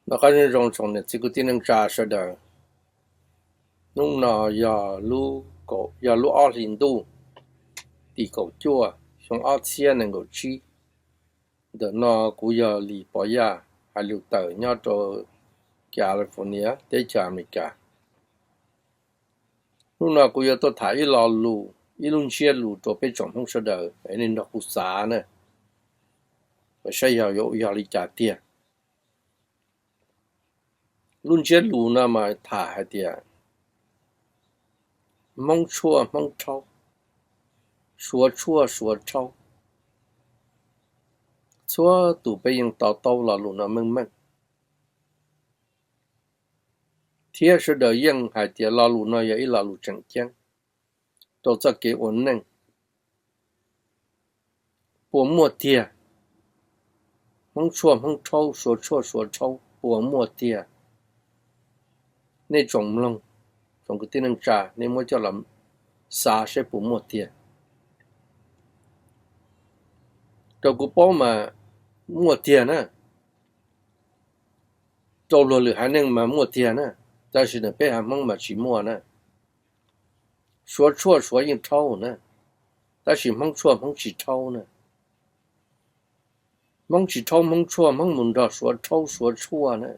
Noj qab nyob zoo tsoom niam txiv kwv tij neej tsa sawv daws. Hnub no yog lub, yog lub ob hlis ntuj tim kaum cuaj xyoo ob txhiab nees nkaum tsib. Ntawm no kuv yog Lis Pov Yaj hais lus tawm nyob rau California teb chaws Amelikas. Hnub no kuv yuav tuaj tham ib lo lus, ib lub ntsiab lus rau peb tsoom Hmoob sawv daws es nej nrog kuv xav na, saib yog, yog li cas tiag. Lub ntsiab lus no mas tham hais tias Hmoob tshuaj Hmoob rhaub, Suav tshuaj Suav rhaub. Txhua tus peb yeej to taub lo lus no meej meej, thiab sawv daws yeej hais tias lo lus no yog ib lo lus tseem ceeb rau txoj kev ua neej. Puas muaj tiag? Hmoob tshuaj Hmoob rhaub, Suav tshuaj Suav rhaub puas muaj tiag? Nej tsoom mloog, tsoom kwv tij neej tsa, nej muab coj los xav saib puas muaj tiag. Rau kuv paub mas muaj tiag na. Rau luag lwm haiv neeg mas muaj tiag na, tab sis ntawm peb haiv Hmoob mas tsis muaj na. Suav tshuaj Suav yeej rhaub na, tab sis Hmoob tshuaj Hmoob tsis rhaub na. Hmoob tsis rhaub Hmoob tshuaj, Hmoob mus nrog Suav rhaub Suav tshuaj na.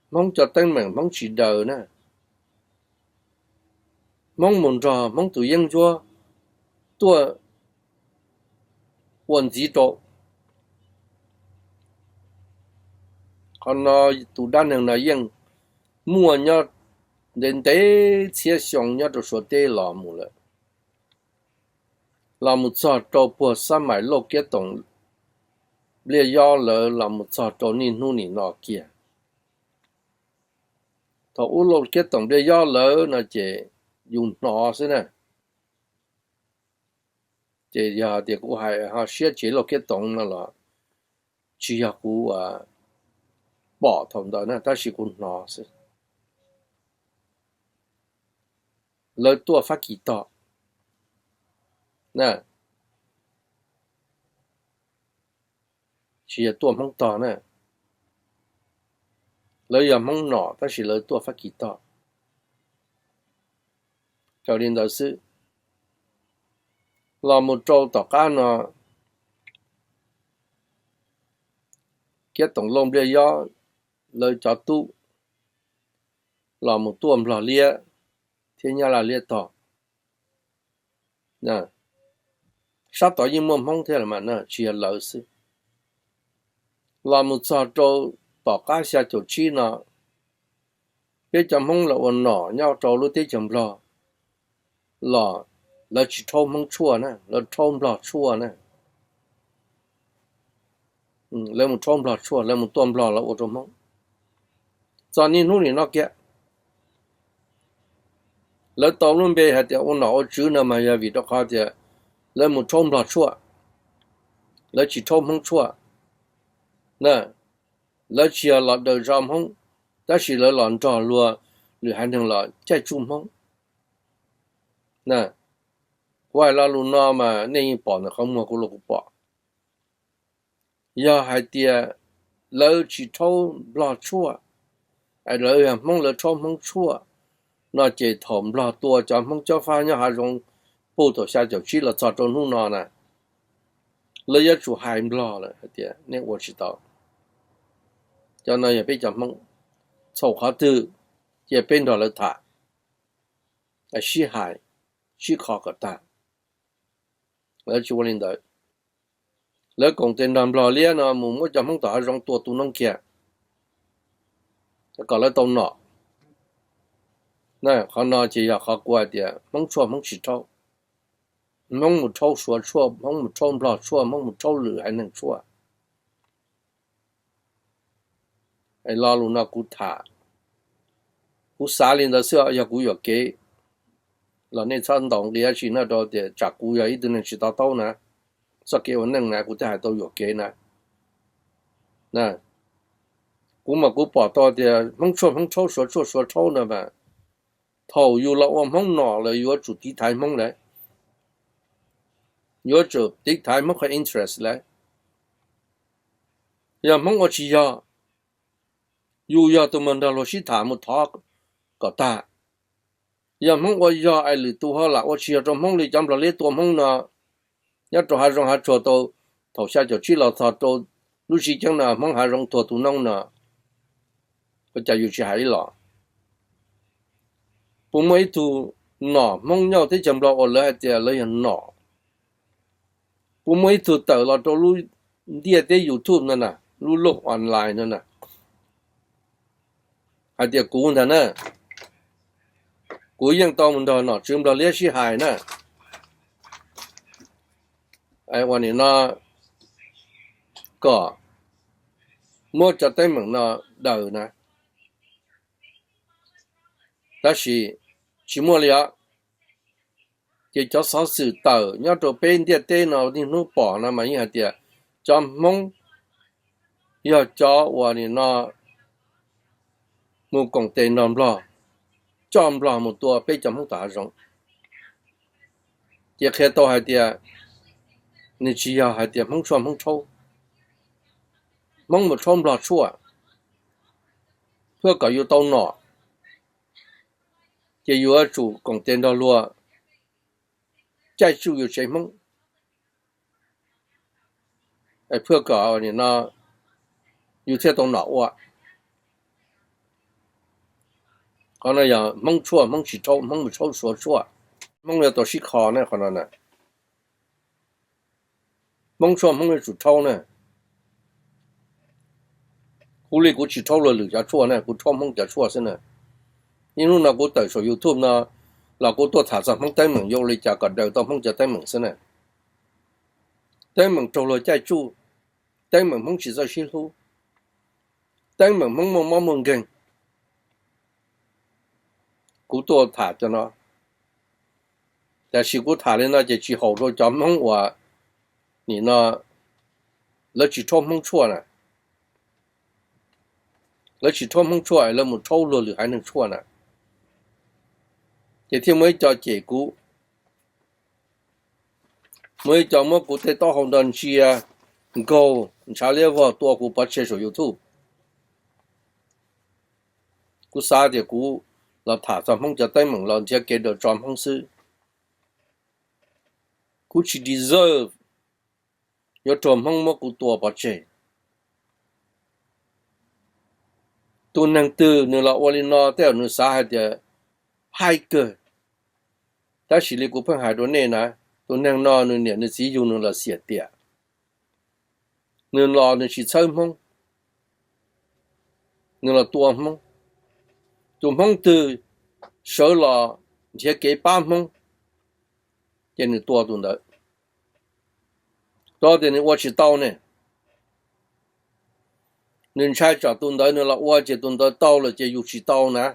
Hmoob cov teeb meem Hmoob tsis daws na. Hmoob mus nrog Hmoob tus yeeb ncuab tuaj ua ntxiv rau. Qhov no tus dab neeg no yeej muaj nyob ntev ntev txhiab xyoo nyob rau Suav teb los mus lawm, los mus txog rau puag xab maim Lauj Kiab Toom Npliaj Yob lawv los mus txog rau niaj hnub nim no kiag. Thaum ub Lauj Kiab Toom Npliaj Yob lawv no ces yus hnov xwb na. Ces yog tias kuv hais ho siab tsev Lauj Kiab Toom no los tsis yog kuv pom thaum ntawd na, tab sis kuv hnov xwb. Lawv tuaj Fab Kis tog na, tsis yog tuaj Hmoob tog na. Lawv yog Hmoob nom tab sis lawv tuaj Fab Kis tog. Raws li ntawd xwb, los mus rau tom qab no Kiab Toom Lauj Npliaj Yob lawv cov tub los mus tuaj Nplog liab thiab Nyab Laj liab tog. Sab tod yeej muaj Hmoob thiab los mas tsis yog lawv xwb. Los mus txog rau tom qab xya caum tsib no, peb cov Hmoob los ua nom nyob rau lub teb chaws Nplog los lawv tsis rhaub Hmoob tshuaj na, lawv rhaub Nplog tshuaj na. Lawv mus rhaub Nplog tshuaj, lawv mus tua Nplog los ua rau Hmoob. Txog niaj hnub nim no kiag, lawv tau lub npe hais tias ua nom ua tswv no mas yog vim rau qhov tias lawv mus rhaub Nplog tshuaj, lawv tsis rhaub Hmoob tshuaj na. Lawv tsis yog los daws zog Hmoob, tab sis lawv los nrog luag lwm haiv neeg los caij tsuj Hmoob na. Kuv hais lo lus no mas nej yeej pom ntawm qhov muag kuv los kuv pom. Yog hais tias lawv tsis rhaub Nplog tshuaj, es lawv yog Hmoob lawv rhaub Hmoob tshuaj no ces thaum Nplog tua cov Hmoob cob fab nyob hav zoov puag thaum xya caum tsib los txog rau hnub no na, lawv yuav tsum hais Nplog lawm hais tias nej ua tsis tau. Cov no yog peb cov Hmoob, txhaum qhov twg cia peb nrog lawv tham, sib hais, sib kho kom tag. Lawv tsis ua li ntawd. Lawv koom tes nrog Nplog liab no mus muab cov Hmoob tom hav zoov tua tu noob kiag kom lawv tau nom. Qhov no ces yog qhov kuv hais tias Hmoob tshuaj Hmoob tsis rhaub. Hmoob mus rhaub Suav tshuaj, Hmoob mus rhaub Nplog tshuaj, Hmoob mus rhaub lwm haiv neeg tshuaj. Lo lus no kuv tham, kuv xav li ntawd xwb, yog kuv yuam kev los nej txhob ntaus nqi dab tsi no rau tias tsam kuv yog ib tug neeg tsis to taub na, txoj kev ua neej na kuv thiaj hais tau yuam kev na. Kuv mas kuv pom tau tias Hmoob tshuaj Hmoob rhaub, Suav tshuaj Suav rhaub no mas, thaum yus los ua Hmoob nom lawm yuav tsum tiv thaiv Hmoob lawm, yuav tsum tiv thaiv Hmoob qhov interest lawm. Yog Hmoob ua tsis yog, Yus yog tus mus nrog luag sib tham mus thov kom tag. Yog Hmoob ua yog es lwm tus ho lam ua tsis yog rau Hmoob li cov Nplog Liab tua Hmoob no, nyob rau hav zoov hav tsuag tau thaum xya caum tsib los txog rau lub sib ceeb no Hmoob hav zoov tuag tu noob no, ua cas yus tsis hais ib los? Puas muaj ib tug nom Hmoob nyob teb chaws Nplog uas lawv hais tias lawv yog nom? Puas muaj ib tug tawm los rau lub ntiaj teb YouTube no na, lub loj online no na, hais tias kuv ntag na, kuv yeej tau mus nrog nom tswv Nplog Liab sib hais na, ua nim no kom muab cov teeb meem no daws na. Tab sis tsis muaj li os. Ces cov xov xwm tawm nyob rau peb ntiaj teb no niaj hnub pom no mas yeej hais tias cov Hmoob yog cov uas nim no mus koom tes nrog Nplog, coj Nplog mus tua peb cov Hmoob tom hav zoov. Ces qhia tau hais tias nws tsis yog hais tias Hmoob tshuaj Hmoob rhaub, Hmoob mus rhaub Nplog tshuaj, thiab kom yus tau nom, ces yus yuav tsum koom tes nrog luag caij tsuj yus tsev Hmoob, phaj kom nim no yus thiaj tau nom ua. Qhov no yog Hmoob tshuaj Hmoob tsis rhaub, Hmoob mus rhaub Suav tshuaj. Hmoob yuav tau sib kho ne qhov no na. Hmoob tshuaj Hmoob yuav tsum rhaub na. Kuv li kuv tsis rhaub luag lwm cov tshuaj na, kuv rhaub Hmoob cov tshuaj xwb na. Niaj hnub no kuv tawm saum YouTube no los kuv tuaj tham txog Hmoob teeb meem yuav ua li cas kom daws tau Hmoob cov teeb meem xwb na. Teeb meem raug luag caij tsuj, teeb meem Hmoob tsis txawj sib hlub, teeb meem Hmoob muaj mob muaj nkeeg. Kuv tuaj tham cov no, tiam sis kuv tham li no ces tsis haum rau cov Hmoob uas nim no lawv tsis rhaub Hmoob tshuaj na. Lawv tsis rhaub Hmoob tshuaj es lawv mus rhaub luag lwm haiv neeg tshuaj na. Ces thiaj muaj ib co cem kuv, muaj ib co muab kuv tej taub hau nrog ntsia nkaug ntshav liab vog tua kuv pov tseg saum YouTube. Kuv xav tias kuv los tham txog Hmoob cov teeb meem los nrhiav kev daws tso Hmoob xwb. Kuv tsis deserve yuav raug Hmoob muab kuv tua pov tseg. Tus neeg twg nws los ua li no tej zaum nws xav hais tias haib kawg. Tab sis li kuv pheej hais rau nej na, tus neeg no nws niam nws txiv yug nws los xiam tiam. Nws los nws tsis txhawb Hmoob, nws los tua Hmoob. Tus Hmoob twg sawv los nrhiav kev pab Hmoob, ces nws tua tus ntawd. Rau tias nws ua tsis tau ne. Nws ntshai tsam tus ntawd nws los ua ces tus ntawd tau lawm ces yus tsis tau na.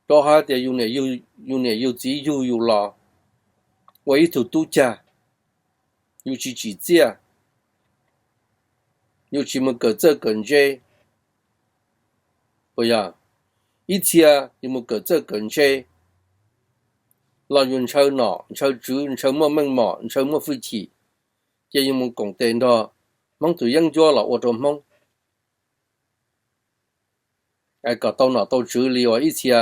Rau hais tias yus niam yus txiv yug yus los ua ib tug tub cag, yus tsis tsim txiaj, yus tsis mus kawm txawj kawm ntse, puas yog? Ib txhia yus mus kawm txawj kawm ntse los yus ntshaw nom ntshaw tswv, ntshaw muaj meej mom, ntshaw muaj hwj chim, ces yus mus koom tes nrog Hmoob tus yeeb ncuab los ua rau Hmoob. Es kom tau nom tau tswv li uas ib txhia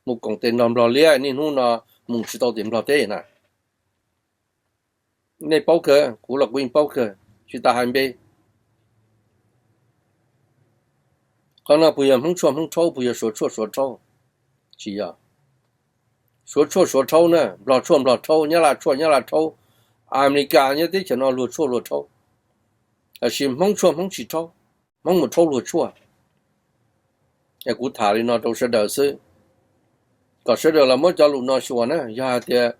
mus koom tes nrog Nplog Liab niaj hnub no mus tsis tau tim Nplog teb na. Nej paub kawg, kuv los kuv yeej paub kawg, tsis tas hais npe. Qhov no puas yog Hmoob tshuaj Hmoob rhaub, puas yog Suav tshuaj Suav rhaub? Tsis yog. Suav tshuaj Suav rhaub na, Nplog tshuaj Nplog rhaub, Nyab Laj tshuaj Nyab Laj rhaub, Amelikas nyob teb chaws no luag tshuaj luag rhaub. Tiam sis Hmoob tshuaj Hmoob tsis rhaub, Hmoob mus rhaub luag tshuaj. Es kuv tham li no rau sawv daws xwb, kom sawv daws los muab cov lus no xyuas na. Yog hais tias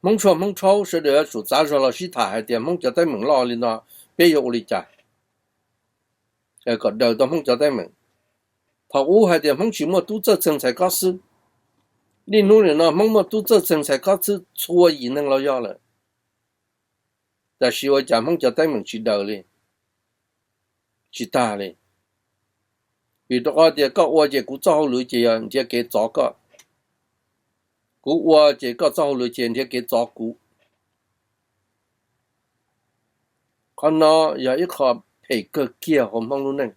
Hmoob tshuaj Hmoob rhaub, sawv daws yuav tsum txav zog los sib tham hais tias Hmoob cov teeb meem loj li no, peb yuav ua li cas kom daws tau Hmoob cov teeb meem. Thaum ub hais tias Hmoob tsis muaj tub txawj txeeg ntxhais kob xwb. Niaj hnub nim no Hmoob muaj tub txawj txeeg ntxhais kob xwb txhua yim neeg los yog lawm. Tiam sis ua cas Hmoob cov teeb meem tsis daws li, tsis tag li? Vim rau qhov tias koj ua ces kuv txoj hauj lwm ces yog nrhiav kev txov koj. Kuv ua ces koj txoj hauj lwm ces nrhiav kev txov kuv. Qhov no yog ib qho phem kawg kiag hauv Hmoob lub neej.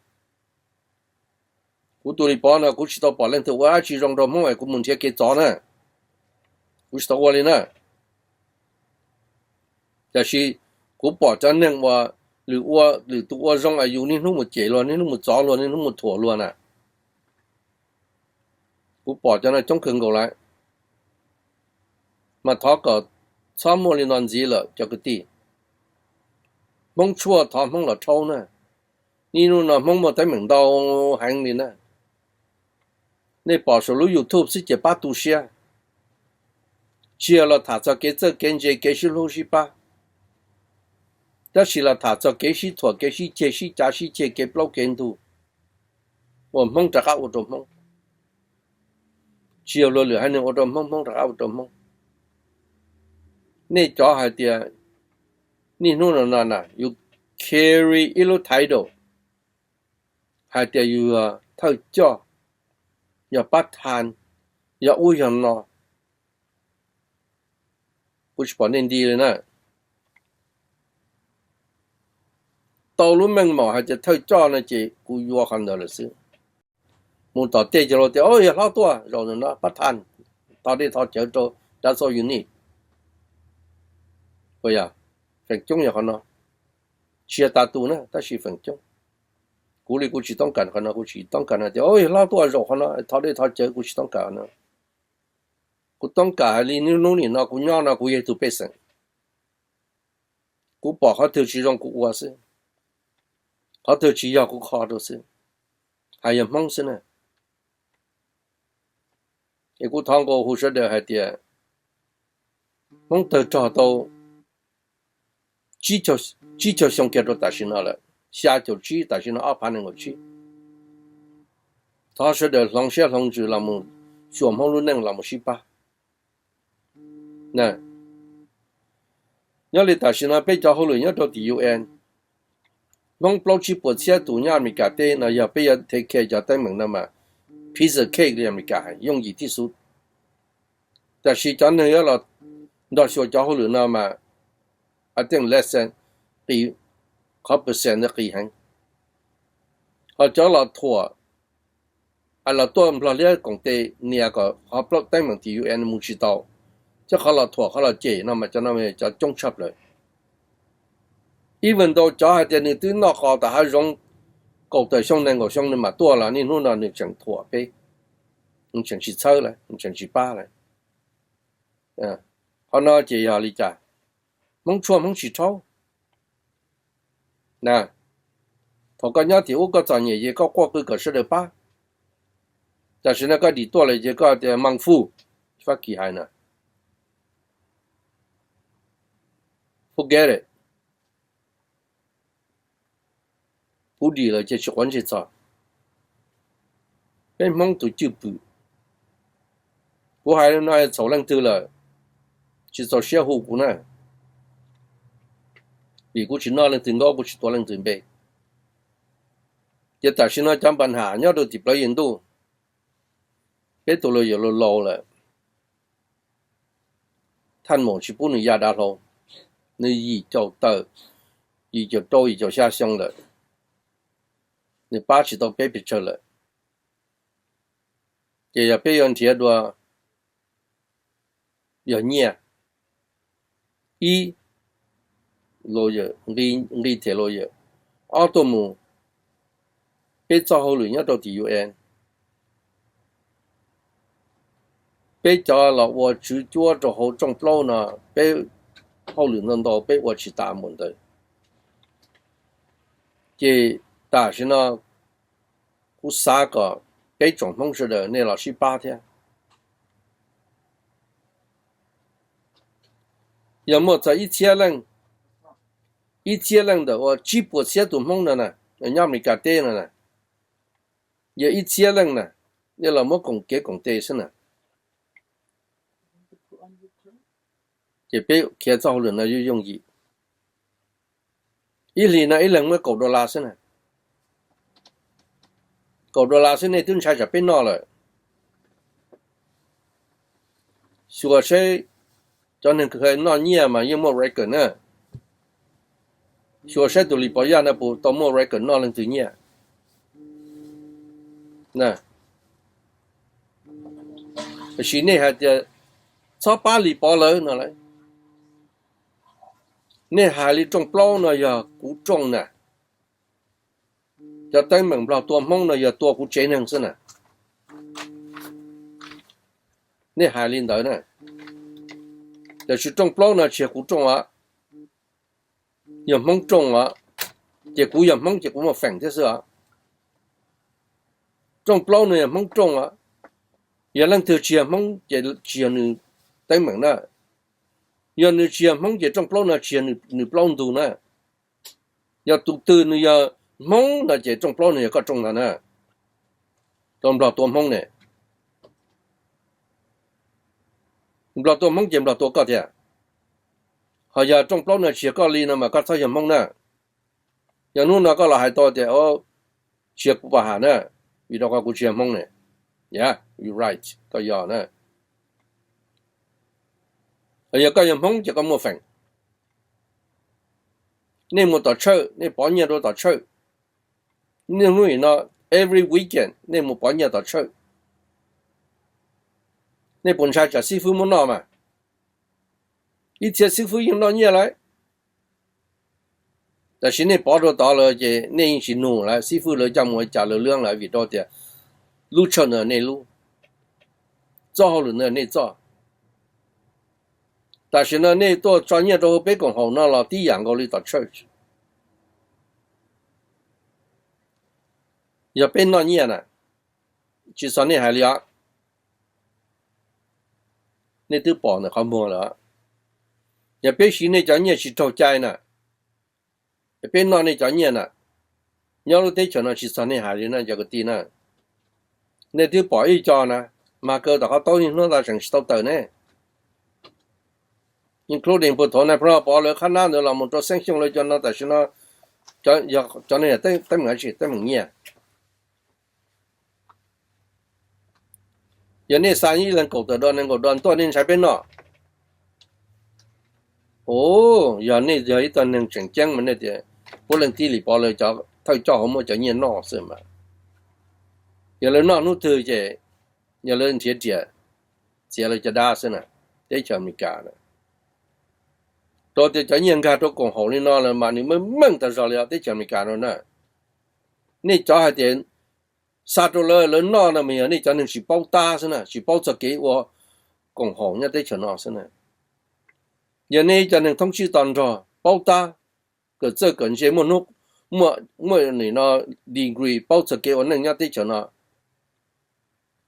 Kuv tus Lis Pov no kuv tsis tau pom leej twg ua dab tsi zoo rau Hmoob es kuv mus nrhiav kev txov na. Kuv tsis tau ua li na. Tiam sis kuv pom cov neeg uas lwm ua, lwm tus ua zoo es yus niaj hnub mus cem luag, niaj hnub mus txov luag, niaj hnub mus thuam luag na. Kuv pom cov no coob kawg nkaus lawm. Mas thov kom txhob muaj li no ntxiv lawm cov kwv tij. Hmoob tshuaj thov Hmoob los rhaub na. Niaj hnub no Hmoob muaj teeb meem ntau heev li na. Nej pom saum lub YouTube xwb ces pab tu siab. Tsis yog los tham txog kev txawj kev ntse kev sib hlub sib pab, tab sis los tham txog kev sib thuam kev sib ceg sib cav sib ceg kev plaub kev ntug uas Hmoob rov qab ua rau Hmoob. Tsis yog luag lwm haiv neeg ua rau Hmoob, Hmoob rov qab ua rau Hmoob. Nej cov hais tias niaj hnub no no na yus carry ib lub title hais tias yus yog thawj coj, yog pab than, yog ub yog no. Kuv tsis pom nej nti li na. Tau lub meej mom hais tias thawj coj no ces kuv yuav qhov ntawd lawm xwb. Mus tom tej cov laus tias, o, yog hlob tuaj zaum no pab than, tho dej tho cawv rau, that's all you need. Feem coob yog qhov no. Tsis yog tas tus na tab sis feem coob. Kuv li kuv tsis toob kas qhov no, kuv tsis toob kas hais tias, o, yog hlob tuaj zaum qhov no tho dej tho cawv, kuv tsis toob kas qhov no. Kuv toob kas hais li niaj hnub nim no kuv nyob no kuv yog tus pej xeem. Kuv pom qhov twg tsis zoo kuv ua xwb, qhov twg tsis yog kuv kho rau xwb, hais yog Hmoob xwb na. Es kuv thov nqua hu sawv daws hais tias Hmoob tawg rog tau tsib caug xyoo kiag rau tam sim no lawm, xya caum tsib tam sim no ob phav nees nkaum tsib. Thov sawv daws hloov siab hloov ntsws los mus xyuas Hmoob lub neej los mus sib pab. Nyob li tam sim no peb cov hauj lwm nyob rau tim U N, Hmoob plaub tsib puas txhiab tus nyob Amelikas teb no yog peb yuav take care cov teeb meem no mas piece of cake li Amelikas hais, yooj yim tib xub. Tiam sis cov neeg yuav los nrog xyuas cov hauj lwm no mas I think less than, qis, qhov percent ntawd qis heev. Ho cov los thuam, los tuaj nplog liab koom tes nias kom qhov plaub teeb meem tim U N mus tsis tau, cov qhov los thuam qhov los cem no mas cov no cov coob tshaj plaws. Even though cov hais tias nws twb noj qos tom hav zoov kaum tawm xyoo nees nkaum xyoo nws mam tuaj los niaj hnub no nws tseem thuam peb, nws tseem tsis txhawb lawm, nws tseem tsis pab lawm. Qhov no ces yog li cas? Hmoob tshuaj Hmoob tsis rhaub. Thaum koj nyob tim ub koj txom nyem ces koj quaj qw kom sawv daws pab. Tam sim no koj dim tuaj lawm ces koj tias mang fuj, Fab Kis hais na, forget it. Kuv dim lawm ces tsis quav ntsej txog. Peb Hmoob tus cwj pwm, kuv hais no txhaum leej twg lawm, tsis txaus siab hu kuv na, vim kuv tsis noj leej twg nkaub, kuv tsis tua leej twg npe. Ces tam sim no cov npa nham nyob rau tim plawv yim ntuj, peb tus laus yawm laus laus lawm, thaj maum tsis pub nws ya dav hlau, nws yim caum tawm, yim caum rau yim caum xya xyoo lawm, nws pab tsis tau peb pes tsawg lawm. Ces yog peb yuav nrhiav dua yog nyiaj, ib, nqi them laus yawm, ob tuaj mus, peb txoj hauj lwm nyob rau tim U N, peb cov los ua tswv cuab rau hauv rooj plaub no, peb hauj lwm ntau ntau peb ua tsis tas npaum ntawd. Ces tam sim no kuv xav kom peb tsoom Hmoob sawv daws nej los sib pab thiab. Yog muaj txog ib txhiab leej, ib txhiab leej ntawm ua tsib puas txhiab tus Hmoob no na, nyob Amelikas teb no na, yog ib txhiab leej na, nej los muab koom kev koom tes xwb na, ces peb khiav txoj hauj lwm no yooj yooj yim. Ib hlis no ib leeg muab kaum dollar xwb na, kaum dollar xwb nej twb ntshai tsam peb noj lawm. Xyuas seb cov neeg kws noj nyiaj mas yeej muaj record na. Xyuas saib tus Lis Pov Yaj no puas tau muaj record noj leej twg nyiaj. Tiam sis nej hais tias txhob pab Lis Pov lawv no, nej hais li rooj plaub no yog kuv rooj na, cov teeb meem Nplog tua Hmoob no yog tua kuv tsev neeg xwb na. Nej hais li ntawd na, tiam sis rooj plaub no tsis yog kuv rooj os, yog Hmoob rooj os, ces kuv yog Hmoob ces kuv muaj feem thiab xwb os. Rooj plaub no yog Hmoob rooj os, yog leej twg tsis yog Hmoob ces tsis yog nws teeb meem na. Yog nws tsis yog Hmoob ces rooj plaub no tsis yog nws plaub ntug na. Yog tus twg nws yog Hmoob no ces rooj plaub no yog koj rooj ntag na. Rau Nplog tua Hmoob ne, Nplog tua Hmoob ces Nplog tua koj thiab. Ho yog rooj plaub no tsis yog koj li no mas koj txhob yog Hmoob na. Yog hnub no koj los hais tau tias tsis yog kuv pom ham na, vim rau qhov kuv tsis yog Hmoob ne. Yeah, you right, koj yog na. Yog koj yog Hmoob ces koj muaj feem. Nej mus tom church, nej pov nyiaj rau tom church. Niaj hnub no, every weekend nej mus pov nyiaj tom church. Nej puas ntshai tsam xib fwb muab noj mas? Ib txhia xib fwb yeej noj nyiaj lawm. Tab sis nej pov rau tod lawm ces nej yeej tsis nug lawm, xib fwb lawv coj mus ua cas lawv lwb lawm, vim rau tias lub church ntawd nej lub, txoj hauj lwm ntawd nej txoj. Tam sim no nej tuaj tso nyiaj rau hauv peb koom haum no los tib yam nkaus li tom church. Yog peb noj nyiaj na, tsis txog nej hais li os. Nej twb pom ntawm qhov muag lawm. Yog peb siv nej cov nyiaj tsis raug cai na, peb noj nej cov nyiaj na, nyob lub teb chaws no tsis txog nej hais li na cov kwv tij na. Nej twb pom ib co na, mas kaw tom qhov taub niaj hnub tseem tsis tau tawm ne. Including puag thaum nais phoo Pov lawv qhab nab ntawd los mus rau Xeeb Xyooj lawv cov no, tam sim no cov no yog teeb meem dab tsi? Teeb meem nyiaj. Yog nej xa ib leeg kaum tawm dollar, nees nkaum dollar tuaj nej ntshai peb noj? Ua, yog nej yog ib tug neeg tseem ceeb mas nej tias puav leej tib Lis Pov lawv cov thawj coj hauv muab cov nyiaj noj xwb mas. Yog lawv noj hnub twg ces yog lawv nrhiav riam txiav lawv caj dab xwb na, teb chaws Amelikas na. Rau tias cov nyiaj nkag rau koom haum li no lawm mas nws meej meej tag zog li os teb chaws Amelikas no na. Nej cov hais tias xa rau lawv, lawv noj no mas yog nej cov neeg tsis paub tab xwb na, tsis paub txog kev ua koom haum nyob teb chaws no xwb na. Yog nej cov neeg thoob tsib to nrog paub tab, kawm txawj kawm ntse, muaj hnub, muaj, muaj nim no degree paub txog kev ua neej nyob teb chaws no,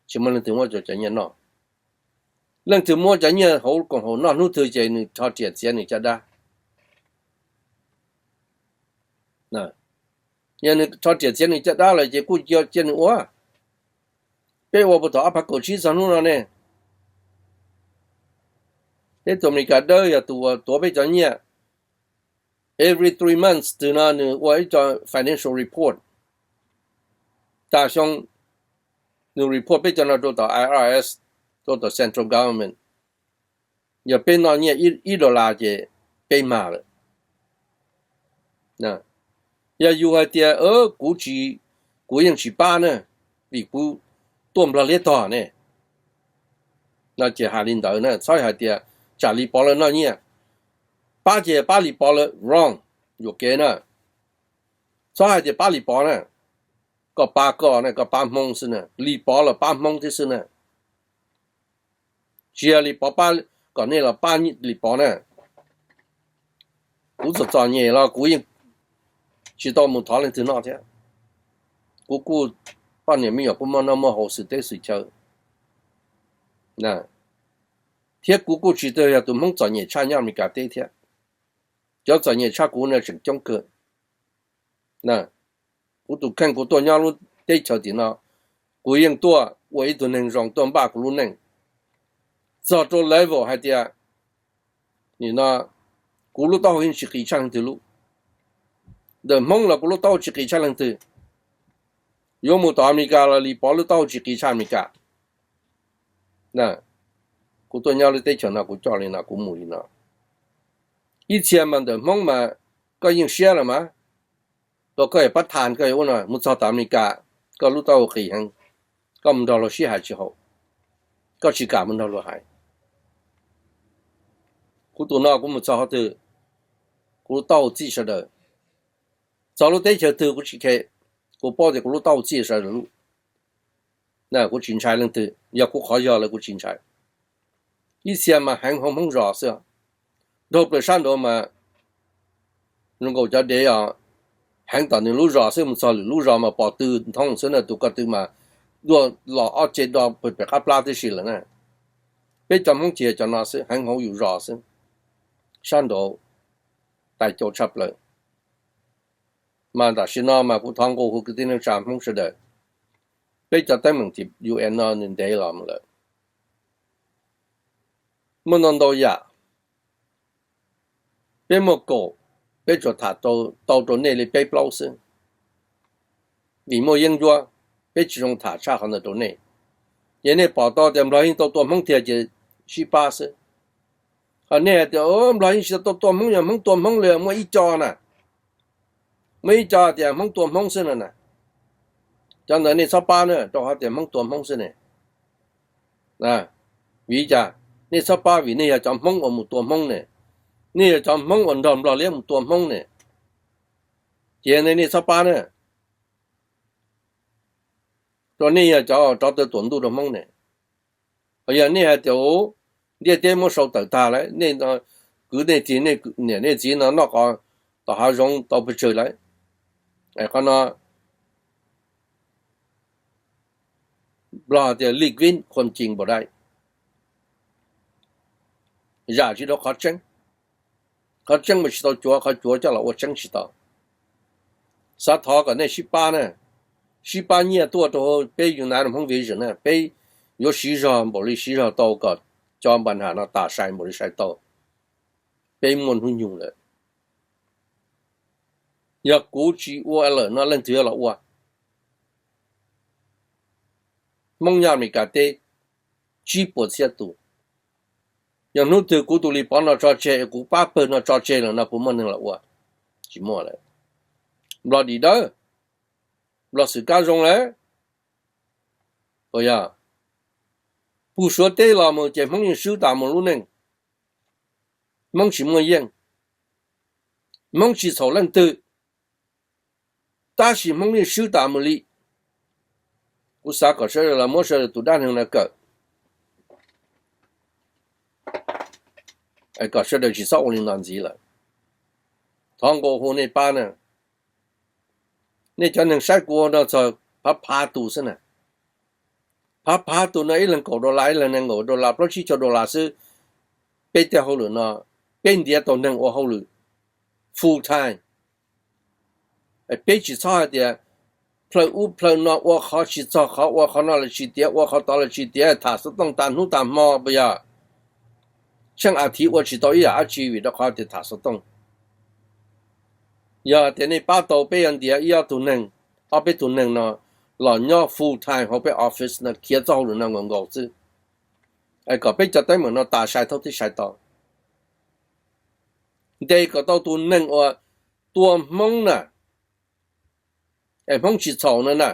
tsis muaj leej twg muab cov, cov nyiaj noj. Leej twg muab cov nyiaj hauv koom haum noj hnub twg ces nws rho riam txiav nws caj dab. Yog nws rho riam txiav nws caj dab lawm ces kuj cia, cia nws ua. Peb ua puag thaum ob phav kaum tsib txog hnub no ne, peb tus Amelikas dawb yog tus uas tuav peb cov nyiaj. Every three months twg no nws ua ib co financial report. Tag xyoo nws report peb cov no rau tom I R S, rau tom central government. Yog peb noj nyiaj ib dollar ces peb mag lawm. Yog yus hais tias kuv tsis, kuv yeej tsis pab na, vim kuv tuaj Nplog liab tog ne, no ces hais li ntawd na, txhob hais tias tsam Lis Pov lawv noj nyiaj. Pab ces pab Lis Pov lawv, wrong, yuam kev na. Txhob hais tias pab Lis Pov na, koj pab koj na, koj pab Hmoob xwb na, Lis Pov los pab Hmoob thiab xwb na. Tsis yog Lis Pov pab, kom nej los pab Lis Pov na. Kuv txom txom nyem los kuv yeej tsis tau mus thov leej twg noj thiab. Kuv kuj poj niam me nyuam kuj muaj noj muaj haus xwm teb xwm chaw, thiab kuv kuj tsis tau yog tus Hmoob txom nyem tshaj nyob Amelikas teb thiab. Cov txom nyem tshaj kuv no tseem coob kawg. Kuv tus kheej kuv tuaj nyob lub teb chaws tim no, kuv yeej tuaj ua ib tug neeg zoo tuaj npaj kuv lub neej. Txog rau level hais tias nim no kuv lub taub hau yeej tsis qis tshaj leej twg lub. Ntawm Hmoob los kuv lub taub hau tsis qis tshaj leej twg. Yuav mus tom Amelikas los Lis Pov lub taub hau tsis qis tshaj Amelikas. Kuv tuaj nyob lub teb chaws no kuv coj li no kuv mus li no. Ib txhia mas ntawm Hmoob mas koj yeej siab los mas, rau koj yog pab tha koj yog ua no mus txog tom Amelikas, koj lub taub hau qis heev. Koj mus nrog luag sib hais tsis haum, koj tsis kam mus nrog luag hais. Kuv tus no kuv mus txog qhov twg, kuv tau txij sawv daws. Txog lub teb chaws twg kuv tsis khe, kuv paub tias kuv lub tau txij sawv daws lub. Kuv tsis ntshai leej twg, yog kuv qhov yog lawm kuv tsis ntshai. Ib txhia mas heev hauv Hmoob zos xwb. Dhau plaws sab nraud mas zoo nkaus cov dev os, heev tom nws lub zos xwb, mus txog lwm lub zos mas pom tw nthooj xwb na, tus ko tw mas duaj los ob ce do pem qab plab tib si lawm na. Peb cov Hmoob ces cov no xwb, heev hauv yus zos xwb. Sab nraud tais cau tshaj plaws. Mas tam sim no mas kuv thov nqua hu kwv tij neej tsa Hmoob sawv daws, peb cov teeb meem tim U N no nws ntev los mus lawm. Muaj ntau ntau yam, peb muaj kaum, peb tsuas tham tau rau nej li peb plaub xwb. Vim muaj yeeb ncuab, peb tsis zoo tham tshaj qhov ntawd rau nej. Ces nej pom tau tias Nplog yeej tau tua Hmoob tiag ces sib pab xwb. Ho nej hais tias Nplog yeej tsis tau tua Hmoob, yog Hmoob tua Hmoob li, muaj ib co na, muaj ib co tias Hmoob tua Hmoob xwb no na. Cov ntawd nej txhob pab na, rau qhov tias Hmoob tua Hmoob xwb ne. Vim li cas? Nej txhob pab vim nej yog cov Hmoob uas mus tua Hmoob ne, nej yog cov Hmoob uas nrog Nplog liab mus tua Hmoob ne. Ces nej txhob pab na, rau nej yog cov rov tawm tuam ntuj rau Hmoob ne. Ho yog nej hais tias ntiaj teb muab sau tawm tag lawm, nej kwv nej tij, nej niam nej txiv no noj qos tom hav zoov tau pes tsawg lawm. Qhov no Nplog tias lik vib khuam cim npaum dai, zam tsis dhau qhov tseeb. Qhov tseeb mas tsis tau cuav, qhov cuav coj los ua tseeb tsis tau. Xav thov kom nej sib pab na, sib pab nyiaj tuaj rau peb United Hmong Vision na, peb yuav siv zog npaum li siv zog tau kom cov npa nham no tas sai npaum li sai tau. Peb muaj hnub nyoog lawm. Yog kuv tsis ua lawm no leej twg yuav los ua? Hmoob nyob Amelikas teb tsib puas txhiab tus. Yog hnub twg kuv tus Lis Pov no tso tseg, kuv pab pawg no tso tseg lawm no puas muaj neeg los ua? Tsis muaj lawm. Nplog dim dawb, Nplog xwm kab zoo lawm. Puas yog? Puag Suav teb los mus ces Hmoob yeej swb tas mus lub neej. Hmoob tsis muaj yeej, Hmoob tsis txhaum leej twg, tab sis Hmoob yeej swb tas mus li. Kuv xav kom sawv daws los muab sawv daws tus dab neeg no kawm, kom sawv daws tsis txhob ua li no ntxiv lawm. Thov nqua hu nej pab na. Nej cov neeg saib kuv ua no txog phav phav tus xwb na. Phav phav tus no ib leeg kaum dollar, ib leeg nees nkaum dollar, plaub tsib caug dollar xwb. Peb tej hauj lwm no, peb ntiav tau neeg ua hauj lwm full time. Peb tsis txhob hais tias plhaw ub plhaw no, ua qhov tsis txog qhov, ua qhov no los tsis tiav, ua qhov tod los tsis tiav, tham xov tooj tas hnub tas hmo puas yog? Tsheej as thiv ua tsis tau ib yam dab tsi vim rau qhov tias tham xov tooj. Yog tias nej pab tau, peb yuav ntiav ib ob tug neeg, ob peb tug neeg no los nyob full time hauv peb office no khiav txoj hauj lwm no nkaus nkaus xwb, kom peb cov teeb meem no tas sai thaub tib sai tau. Ntes kom tau tus neeg uas tua Hmoob na, es Hmoob tsis txhaum no na.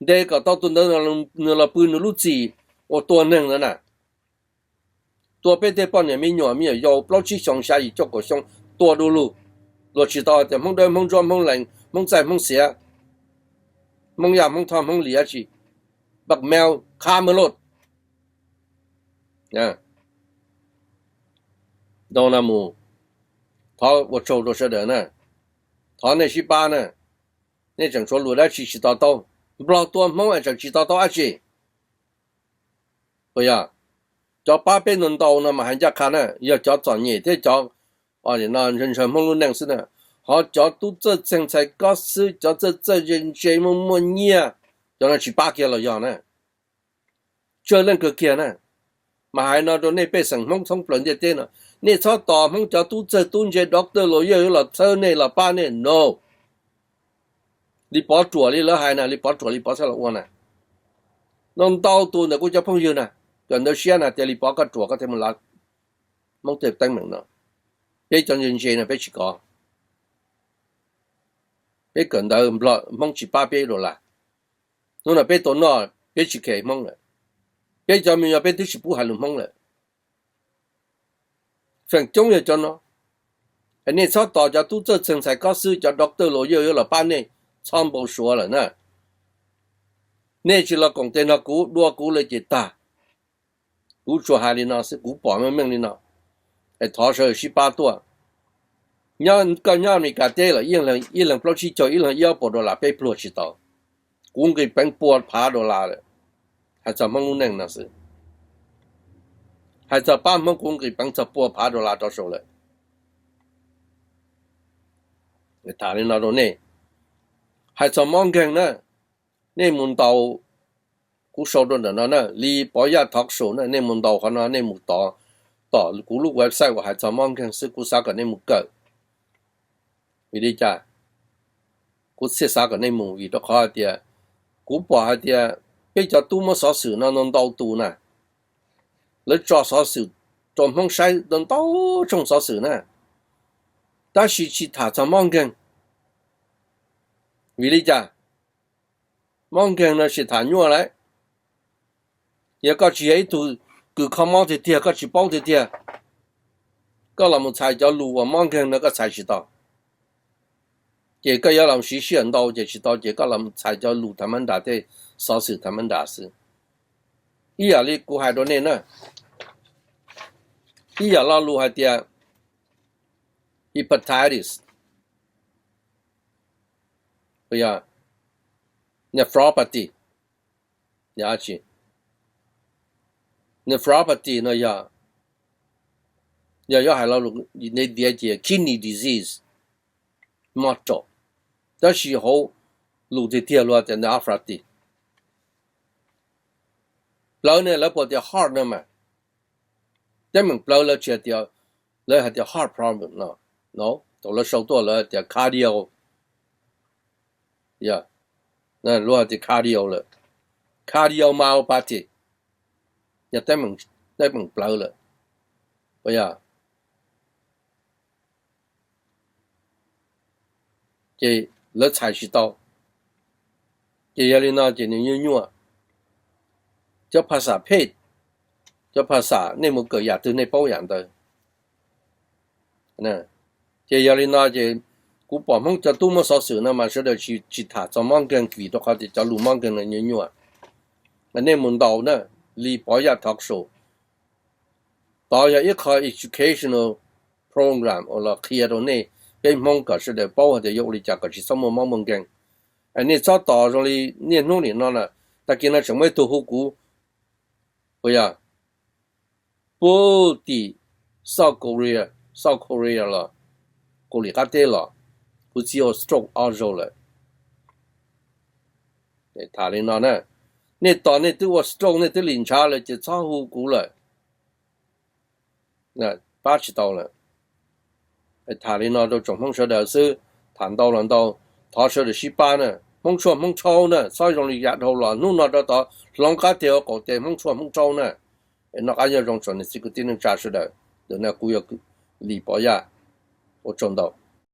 Ntes kom tau tus ntawd nws los pw nws lub txim uas tua neeg ntawd na. Tua peb tej poj niam me nyuam me nyuam yaus plaub tsib xyoos xya yim cuaj kaum xyoo, tua du lug. Luag tsis tau hais tias Hmoob dawb Hmoob ntsuab, Hmoob lees, Hmoob txaij Hmoob xiav, Hmoob yaj Hmoob thoj Hmoob li dab tsi. Npaj meo qha mawg loj. Ntau no mus, thov ua tsaug rau sawv daws na. Thov nej sib pab na. Nej tseem tshuav lus dab tsi tsis to taub? Nplog tua Hmoob es tseem tsis to taub dab tsi? Puas yog? Cov pab peb ntau ntau no mas hais ncaj qha na, yog cov txom nyem thiab cov no ntshaw ntshaw Hmoob lub neej xwb na. Ho cov tub txawj txeeg txhais kob xwb, cov txawj txawj ntse ntse muaj muaj nyiaj, cov no tsis pab kiag los yog na. Tsawg leej kawg kiag na. Mas hais no rau nej pej xeem Hmoob thoob plaws ntiaj teb no, nej txhob tos Hmoob cov tub txawj tub ntse doctor lawyer yuav los txhawb nej los pab nej no. Li Pov ruam li lawv hais na, li Pov ruam li Pov txhaj los ua na. No ntau tus ntawm kuv cov phooj ywg na, kawm ntawv siab na, tias li Pov koj ruam koj thiaj mus lav Hmoob tej teeb meem no. Peb cov ntse ntse no peb tsis kov. Peb kawm ntawv Nplog Hmoob tsis pab peb ib dollar. Hnub no peb tau noj Peb tsis khe Hmoob lawm. Peb cov me nyuam peb twb tsis pub hais lus Hmoob lawm. Feem coob yog cov no. Nej txhob tos cov tub txawj txeeg ntxhais kob xwb, cov doctor lawyer yuav los pab nej, txhob npau suav lawm na. Nej tsis los koom tes nrog kuv, dua kuv lawm ces tag. Kuv tsuas hais li no xwb, kuv pom meej meej li no. Es thov sawv daws sib pab tuaj. Koj nyob Amelikas teb lawm, ib leeg plaub tsib caug, ib leeg ib ob puas dollar, peb pluag tsis tau. Kuv nqis peev pua phav dollar lawm. Hais txog Hmoob lub neej no xwb. Hais txog pab Hmoob kuv nqis peev txog pua phav dollar rau saud lawm. Tham li no rau nej. Hais txog mob nkeeg na, nej mus ntaus, kuv sau rau ntawm no na, Li Pov Yaj Talk Show na, nej mus ntaus qhov no, nej mus tov, tom kuv lub website uas hais txog mob nkeeg xwb, kuv xav kom nej mus kawm. Vim li cas kuv thiaj xav kom nej mus? Vim rau qhov hais tias kuv pom hais tias peb cov tub muab xov xwm no ntau ntau tus na, lawv tso xov xwm rau Hmoob saib ntau ntau tshooj xov xwm na, tab sis tsis tham txog mob nkeeg. Vim li cas? Mob nkeeg no tsis tham nyuaj lawm. Yog koj tsis yog ib tug kws kho mob tiag tiag, koj tsis paub tiag tiag, koj los mus txhais cov lus uas mob nkeeg no koj txhais tsis tau, ces koj yuav los siv sij hawm ntau ces tsis tau, ces koj los txhais cov lus tham mab nras tej, xov xwm tham mab nras xwb. Ib yam li kuv hais rau nej na, ib yam lo lus hais tias hepatitis, nephropathy, nephropathy no yog, yog yuav hais lo lus ntiav ces kidney disease, mob raum, tab sis hauv lus tiag tiag luag tias nephropathy. Plawv ne lawv puas tias heart no mas, teeb meem plawv lawv tsis hais tias, lawv hais tias heart problem no, thaum lawv sau tuaj lawv tias cardio, luag tias cardio lawm, cardiomyopathy, yog teeb meem plawv lawm. Ces lawv txhais tsis tau. Ces yog li no ces nws nyuaj nyuaj. Cov phas xam phej, cov phas xam nej mus kawm yam twg nej paub yam ntawd. Ces yog li no ces kuv pom Hmoob cov tub muab xov xwm no mas sawv daws tsis tham txog mob nkeeg vim rau qhov tias cov lus mob nkeeg no nyuaj nyuaj. Nej mus ntaus na, Li Pov Yaj Talk Show, tod yog ib qho educational program uas los qhia rau nej peb Hmoob kom sawv daws paub hais tias yuav ua li cas kom tsis txhob muaj mob muaj nkeeg. Nej txhob tos zoo li niaj hnub nim no na, tag kis no tseem muaj ib tug hu kuv, uas yog puag tim South Korea, South Korea los, Kaus Lim qab teb los, kuv txiv ua stroke ob zaug lawm. Tham li no na, nej tos nej twb ua stroke nej twb lim ntshav lawm ces txhob hu kuv lawm, pab tsis tau lawm. Tham li no rau tsoom Hmoob sawv daws xwb, tham ntau los ntau, thov sawv daws sib pab na. Hmoob tshuaj Hmoob tshauj na, txhob zoo li yav dhau los, hnub no rau tod hloov qab tes ua qaum tes Hmoob tshuaj Hmoob tshauj na. Noj qab nyob zoo tsoom niam txiv kwv tij neej tsa sawv daws, ntawm no kuv yog Lis Pov Yaj, ua tsaug ntau.